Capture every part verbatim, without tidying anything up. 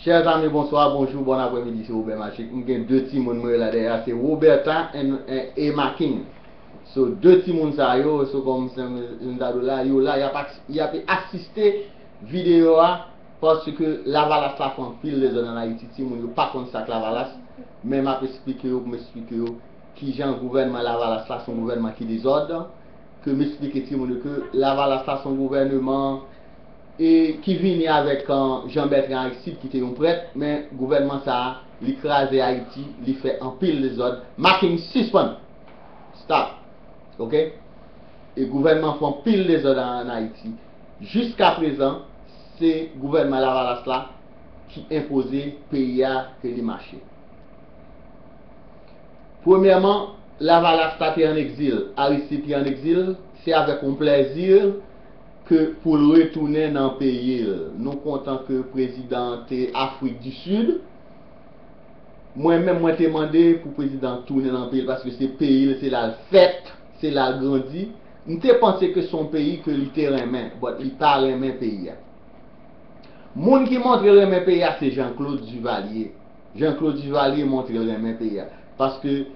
Chers amis, bonsoir, bonjour, bon après-midi, c'est Robert Magic. M gen de timoun mwen la dèyè, se Roberta and, and, e Makin. So, de timoun sa yo, so kòm se m ta di w la, yo la, y ap, ak- y ap asiste videyo a, paske Lavalas la fè anpil dezòd an Ayiti, timoun yo pa konn sa k Lavalas, men m ap esplike yo, pou m esplike yo kijan gouvènman Lavalas la se yon gouvènman ki dezòd, ke m esplike timoun yo ke Lavalas la se yon gouvènman e ki vini avèk, uh, Jean Bertrand Aristide ki te yon prèt, men gouvènman sa a, li kraze Ayiti, li fè anpil dezòd. Makin, sispann! Stop! Oke? E gouvènman fè anpil dezòd an, an Ayiti. Jiska prezan, se gouvènman Lavalas la ki enpoze peyi a ke li mache. Premyèman, Lavalas la te an egzil, Aristide te an egzil, se avèk yon plèzi ke pou l retounen nan peyi l. Nou kontan ke prezidan an te Afrik di Sid. Mwen menm, mwen te mande pou prezidan an tounen nan peyi l, paske se peyi l, se la l fèt, se la l grandi. M te panse ke se yon peyi ke li te renmen, but li pa renmen peyi a. Moun ki montre l renmen peyi a, se Jean-Claude Duvalier. Jean-Claude Duvalier montre l renmen peyi a. Paske il,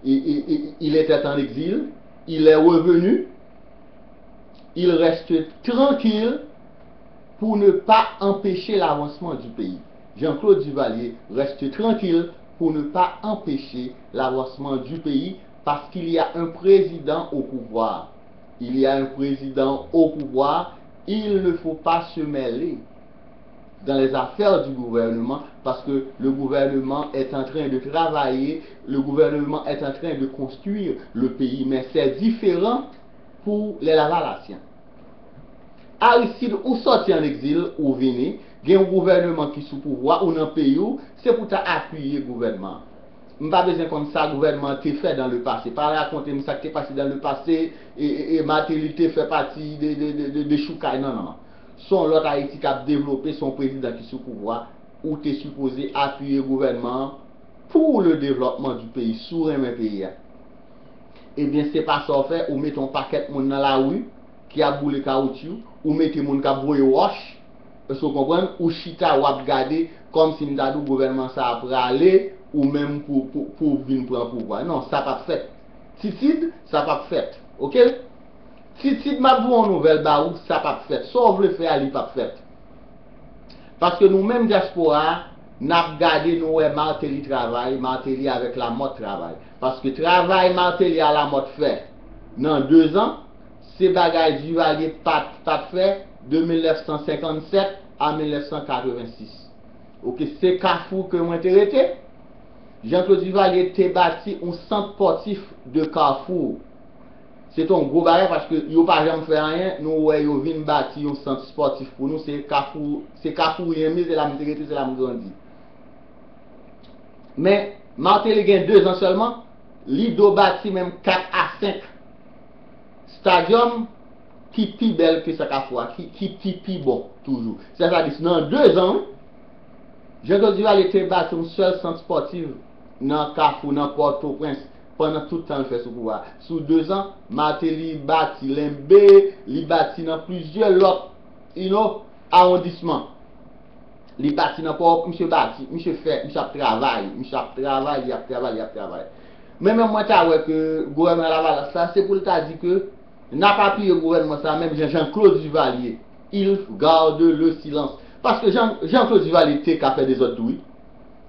il, il, il était en exil, il est revenu, il reste tranquille pour ne pas empêcher l'avancement du pays. Jean-Claude Duvalier reste tranquille pour ne pas empêcher l'avancement du pays parce qu'il y a un président au pouvoir. Il y a un président au pouvoir, il ne faut pas se mêler dans les affaires du gouvernement parce que le gouvernement est en train de travailler, le gouvernement est en train de construire le pays, mais c'est différent pour les Lavalasiens. Aristide, ou sòti an egzil, ou vini, gen yon gouvènman ki sou pouvwa, ou nan peyi w, se pou ta apiye gouvènman an. M pa bezwen konn sa gouvènman an te fè dans le passé. Pa rakonte m sa k te pase dans le passé, e, e, e Martelly te fè pati de, de, de, de, de choukay. Non, non, non. Se yon lòt Ayiti k ap devlope, se yon prezidan ki sou pouvwa. Ou te sipoze apiye gouvènman an pour le développement du pays, si w renmen peyi a. Ebyen, se pa sa w fè, ou mete yon pakèt moun nan lari ki ap boule kawoutyou, ou mete moun k ap voye wòch, èske w konprann? Ou chita, w ap gade, kòmsi m ta di w gouvènman sa a prale, ou menm pou, pou, pou w vin pran pouvwa. Non, sa p ap fèt. Titid, sa p ap fèt. Oke? Titid, m ap voye yon nouvèl ba ou, sa p ap fèt. Sa w vle fè a, li p ap fèt. Paske nou menm dyaspora a, n ap gade, nou wè Martelly travay, Martelly avèk Lamothe travay. Paske travay Martelly a Lamothe fè nan dezan, se bagay Duvalier pa t, pa t fè de mil nèf san senkann sèt a mil nèf san katrevensis. Oke, se Kafou ke mwen te rete. Jean-Claude Duvalier te bati yon sant spòtif de Kafou. Se te yon gwo bagay paske yo pa janm fè anyen. Nou wè yo vin bati yon sant spòtif pou nou. Se Kafou, se Kafou li ye, men se la m te rete, se la m grandi. Men, Martelly gen dezan sèlman, li do bati menm kat a senk stadium ki pi bèl ke sa Kafou a, ki, ki pi, pi bon toujou. Sètadi, nan dezan, wi, Jean-Claude Duvalier te bati yon sèl sant spòtif nan Kafou, nan Pòtoprens, pandan tout tan l fè sou pouvwa. Sou dezan, Martelly bati Lenbe, li bati nan plizyè lòt, you know, awondisman. Li bati nan Pò, misye bati, misye fè, misye ap travay, misye ap travay, li ap travay, li ap travay. Men menm mwen ta wè ke gouvènman Lavalas la, se pou l ta di ke n ap apiye gouvènman sa, menm jan Jean-Claude Duvalier, il garde le silence. Paske Jean, Jean-Claude Duvalier te ka fè dezòd tou, wi.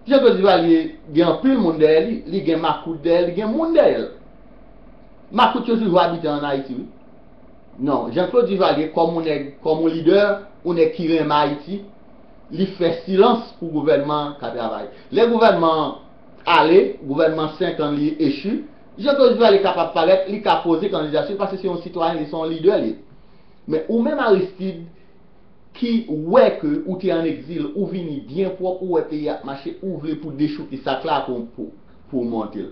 Jean-Claude Duvalier gen anpil moun dèyè li, li gen makout dèyè li, gen moun dèyè l. Makout yo toujou abite an Ayiti, wi. Non, Jean-Claude Duvalier, kòm yon nèg, kòm yon lidè, yon nèg ki renmen Ayiti, li fè silans pou gouvènman an ka travay. Lè gouvènman an ale, gouvènman senk an li echi, Jean-Claude Duvalier kapab parèt, li ka poze kandidati l, paske se yon sitwayen, li se yon lidè li ye. Men ou menm Aristide, ki wè ke ou te an egzil, ou vini byen pwòp, ou wè peyi a ap mache, ou vle pou dechouke sak la pou, pou, pou monte l.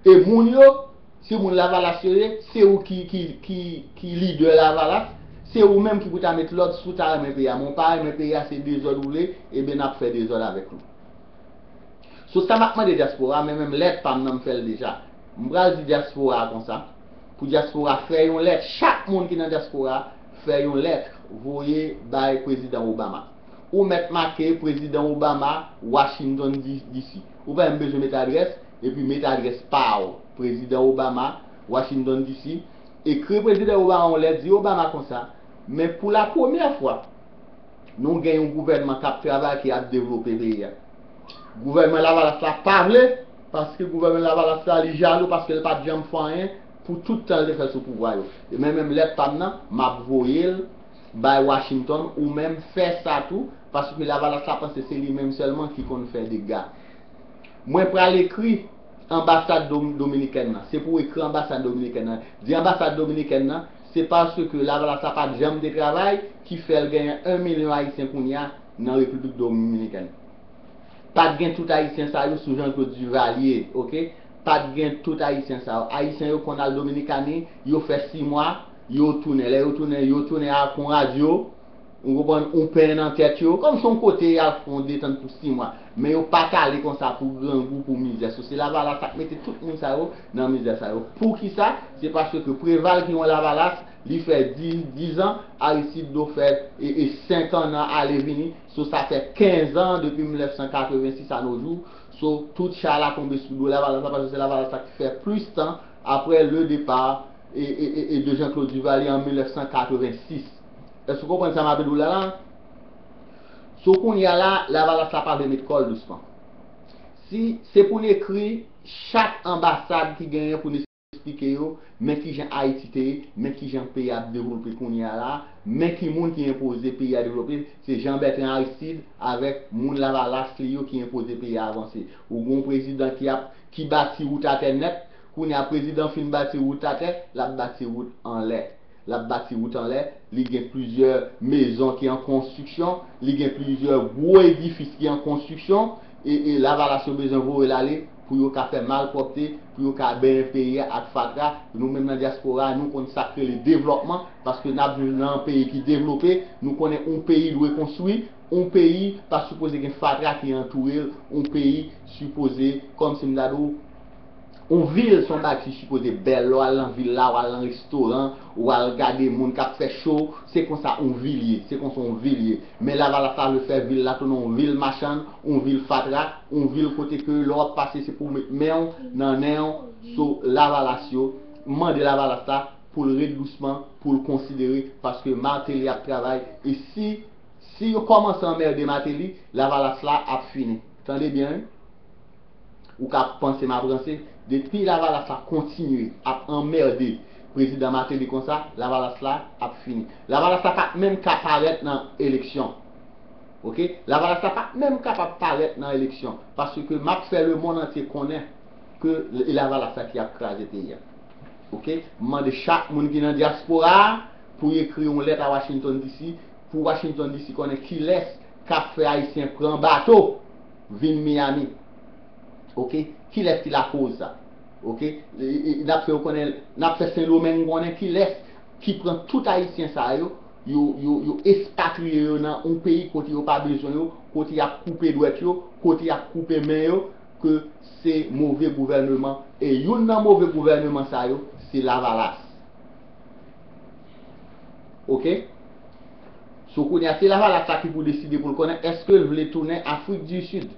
E moun yo, se moun Lavalas yo ye, se ou ki, ki, ki, ki lidè Lavalas, se ou menm ki pou ta met lòd si w ta renmen peyi a. Men w pa renmen peyi a, se dezòd ou vle, ebyen n ap fè dezòd avèk nou. So, sa m ap mande dyaspora, men menm lèt pa m nan, m fè l deja. M pral di dyaspora a konsa, pou dyaspora fè yon lèt, chak moun ki nan dyaspora fè yon lèt, voye bay prezidan Obama. ou mèt make Prezidan Obama, Washington, D C. Ou pa menm bezwen met adrès, epi met adrès pa w, Prezidan Obama, Washington, D C. Ekri Prezidan Obama yon lèt, di Obama konsa, men pou la premyè fwa, nou gen yon gouvènman k ap travay, ki ap devlope peyi a. Gouvènman Lavalas la pa vle, paske gouvènman Lavalas la, li jalou, paske l pa t janm fè anyen pou tout tan l te fè sou pouvwa yo. E men menm lèt pa m nan, m ap voye l bay Washington, ou menm fè sa tou, paske Lavalas la panse se li menm sèlman ki konn fè dega. Mwen pral ekri anbasad dom- dominikèn nan. Se pou ekri anbasad dominikèn nan. Di anbasad dominikèn nan, se paske Lavalas la pa t janm te travay ki fè l genyen yon milyon Ayisyen kounye a nan Repiblik Dominikèn. Pa t gen tout Ayisyen sa yo sou Jean Claude Duvalier, oke? Pa t gen tout Ayisyen sa yo. Ayisyen yo konn al Dominikani, yo fè sis mwa, yo tounen. Lè yo tounen, yo tounen ak yon radyo, ou konprann, yon pen nan tèt yo, kòm se yon kote y al fè yon detant pou sis mwa. Men yo pa t ale konsa pou grangou, pou mizè. So, se Lavalas ak mete tout moun sa yo nan mizè sa yo. Poukisa? Se paske Preval ki yon Lavalas, li fè dis, dis an, Aristide do fè e, e senk an nan ale vini. So, sa fè kenz an depi mil nèf san katrevensis a no jou. So, tout chay la tonbe sou do Lavalas la, paske se Lavalas la ki fè plis tan apre le départ e, e, e, e de Jean Claude Duvalier an mil nèf san katrevensis. Èske w konprann sa m ap di w la la? So, kounye a la, Lavalas la pa vle met kò l dousman. Si se pou n ekri chak anbasad ki genyen pou n esplike yo, men kijan Ayiti te ye, men kijan peyi a ap devlope kounye a la, men ki moun ki enpoze peyi a devlope, se Jean Bertrand Aristide avèk moun Lavalas li yo ki enpoze peyi a avanse. Ou gen yon prezidan ki ap, ki bati wout atè nèt, kounye a prezidan fin bati wout atè, l ap bati wout anlè. L ap bati wout anlè, li gen plizyè mezon ki an konstriksyon, li gen plizyè gwo edifis ki an konstriksyon, e, e Lavalas yo bezwen voye l ale pou yo ka fè malpwòpte, pou yo ka benyen peyi a ak fatra. Nou menm nan dyaspora a, nou konn sa k rele devlòpman, paske n ap viv nan yon peyi ki devlope, nou konnen yon peyi dwe konstwi, yon peyi pa sipoze gen fatra ki antoure l, yon peyi sipoze, kòmsi m ta di w, yon vil se yon bagay ki sipoze bèl. Lè w al nan vil la, w al nan restoran, w al gade moun k ap fè cho, se konsa yon vil ye, se konsa yon vil ye. Men Lavalas la vle fè vil la tounen yon vil machann, yon vil fatra, yon vil kote ke lè w ap pase se pou w met men w nan nen w. So, Lavalas yo, m mande Lavalas la pou l ret dousman, pou l konsidere, paske Martelly ap travay, e si, si yo kòmanse anmède Martelly, Lavalas la ap fini. Tande byen, wi. Ou ka panse m ap ranse. Depi Lavalas la kontinye ap anmède prezidan Martelly konsa, Lavalas la ap fini. Lavalas la pa t menm ka parèt nan eleksyon. Oke? Lavalas la pa t menm kapab parèt nan eleksyon. Paske m ap fè lemonn antye konnen ke e Lavalas la ki ap kraze peyi a. Oke? M mande chak moun ki nan dyaspora a pou y ekri yon lèt a Washington D C, pou Washington D C konnen kilès k ap fè Ayisyen pran bato vin Miami. Oke? Kilès ki lakoz sa? Oke? E, e, n ap fè yo konnen, n ap fè Sendomeng konnen kilès ki pran tout Ayisyen sa yo, yo, yo, yo espatriye yo nan yon peyi kote yo pa bezwen yo, kote y ap koupe dwèt yo, kote y ap koupe men yo, ke se move gouvèneman. E youn nan move gouvèneman sa yo, se Lavalas. Oke? So, kounye a, se Lavalas la ki pou deside pou l konnen èske l vle tounen Afrik di Sid.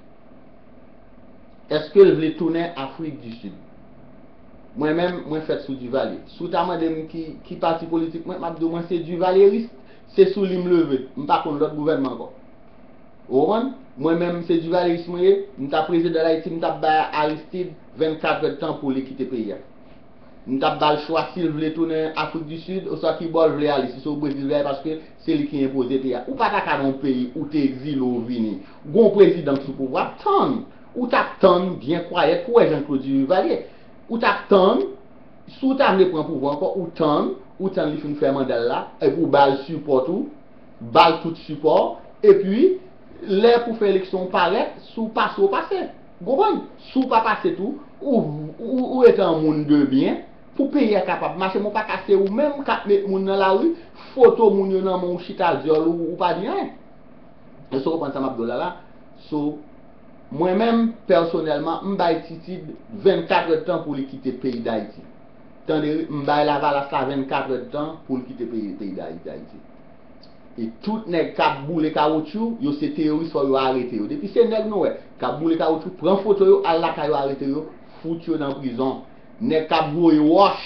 Èske l vle tounen Afrik di Sid? Mwen menm, mwen fèt sou Duvalier. Si w ta mande m ki, ki pati politik mwen, m ap di w mwen se Duvalieris. Se sou li m leve. M pa konn lòt gouvènman ankò. Ou konprann? Mwen menm, se Duvalieris mwen ye. M ta prezidan Dayiti, m t ap bay Aristide vennkat èdtan pou li kite peyi a. M t ap ba l chwa si l vle tounen Afrik di Sid oswa ki bò l vle ale, si se o Brezil l vle ale, paske se li ki enpoze peyi a. Ou pa ta ka nan yon peyi ou te egzile ou vini. Gon prezidan k sou pouvwa, tann. Ou t ap tann byen kwayèt pou wè Jean Claude Duvalier. Ou t ap tann, si w ta vle pran pouvwa ankò, ou tann, ou tann li fin fè manda l la, epi w ba l sipò tou, ba l tout sipò, epi lè pou fè eleksyon w parèt, si w pase, w pase. Ou konprann? Si w pa pase tou, ou, ou, ou rete an moun de byen, pou peyi a kapab mache, men w pa ka se ou menm k ap met moun nan lari, foto moun yo nan men w chita dyòl ou, ou pa di anyen. Èske w konprann sa m ap di w la la? So, mwen menm, pèsonèlman, m bay Titid vennkat èdtan pou li kite peyi Dayiti. Tande, m bay Lavalas la vennkat èdtan pou l kite peyi, peyi Dayiti. E tout nèg k ap boule kawotchou, yo se teyoris, fò yo arete yo. Depi se nèg nou wè k ap boule kawotchou, pran foto yo, al lakay yo, arete yo, fout yo nan prizon. Nèg k ap voye wòch,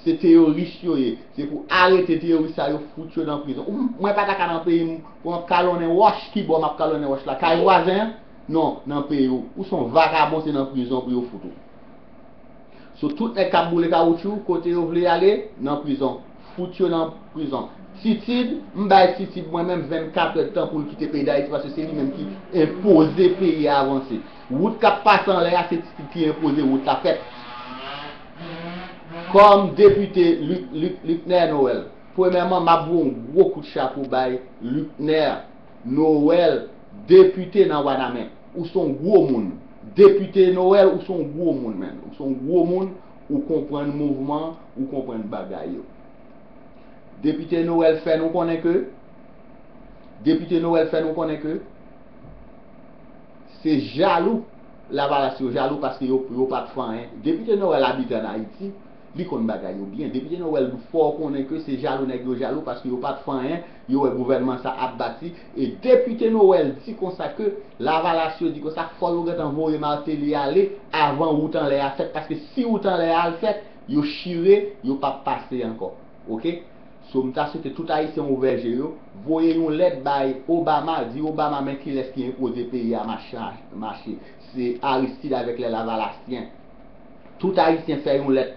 se teyoris yo ye. Se pou arete teyoris sa yo, fout yo nan prizon. Ou, mwen pa ta ka nan peyi m pou m ap kalonnen wòch. Kibò m ap kalonnen wòch la? Kay vwazen an? Non, nan peyi w. Ou se yon vakabon, se nan prizon pou yo fout ou. So, tout nèg k ap boule kawotchou, kote yo vle ale, nan prizon. Fout yo nan prizon. Titid, m bay Titid mwen menm vennkat èdtan pou l kite peyi Dayiti, paske se li menm ki enpoze peyi a avanse. Wout k ap pase anlè a, se Titid ki enpoze wout la fèt. Kòm depite Luc, Luc, Lucner Noël, premyèman, m ap voye yon gwo kout chapo bay Lucner Noël, depite nan Wanament. Ou se yon gwo moun. Depite Noël, ou se yon gwo moun, menn. Ou se yon gwo moun, ou konprann mouvman, ou konprann bagay yo. Depite Noël fè nou konnen ke, Depite Noël fè nou konnen ke se jalou, Lavalas yo jalou paske yo, yo pa t fè anyen. Depite Noël abite ann Ayiti, li konn bagay yo byen. Depite Noël fè w konnen ke se jalou nèg yo jalou paske yo pa t fè anyen, yo wè gouvènman sa ap bati. E Depite Noël di konsa ke Lavalas yo di konsa fò yo gentan voye Martelly ale avan wout anlè a fèt, paske si wout anlè a al fèt, yo chire, yo p ap pase ankò. Oke? So, m ta swete tout Ayisyen ouvè je yo, voye yon lèt bay Obama, di Obama men kilès ki enpoze peyi a mache, mache. Se Aristide avèk lè Lavalasyen. Tout Ayisyen fè yon lèt.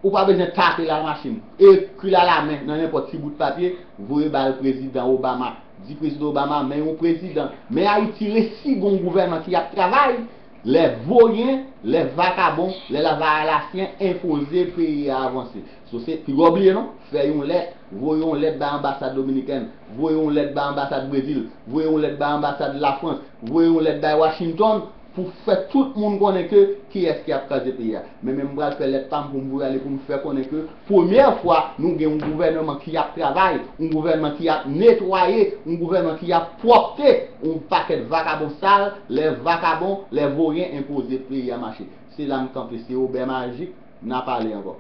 Ou pa bezwen tape lamachin. Ekri l alamen nan nenpòt ti bout papye, voye ba l prezidan Obama. Di prezidan Obama, men yon prezidan. Men Ayiti resi gon gouvènman ki ap travay. Lè voyen, lè vakabon, lè lavalasyen enpoze peyi a avanse. So, se, piga w bliye non, fè yon lèt, voye yon lèt bay anbasad dominikèn, voye yon lèt bay anbasad Brezil, voye yon lèt bay anbasad Lafrans, voye yon lèt bay Washington pou fè tout moun konnen ke kiyès ki ap kraze peyi a. Men, men m pral fè lèt pa m pou m voye ale pou m fè konnen ke premyè fwa nou gen yon gouvènman ki ap travay, yon gouvènman ki ap netwaye, yon gouvènman ki ap pwòpte, yon pakèt vakabon sal, lè vakabon, lè voyen enpoze peyi a mache. Se la m kanpe, se Obè Majik, n a pale ankò.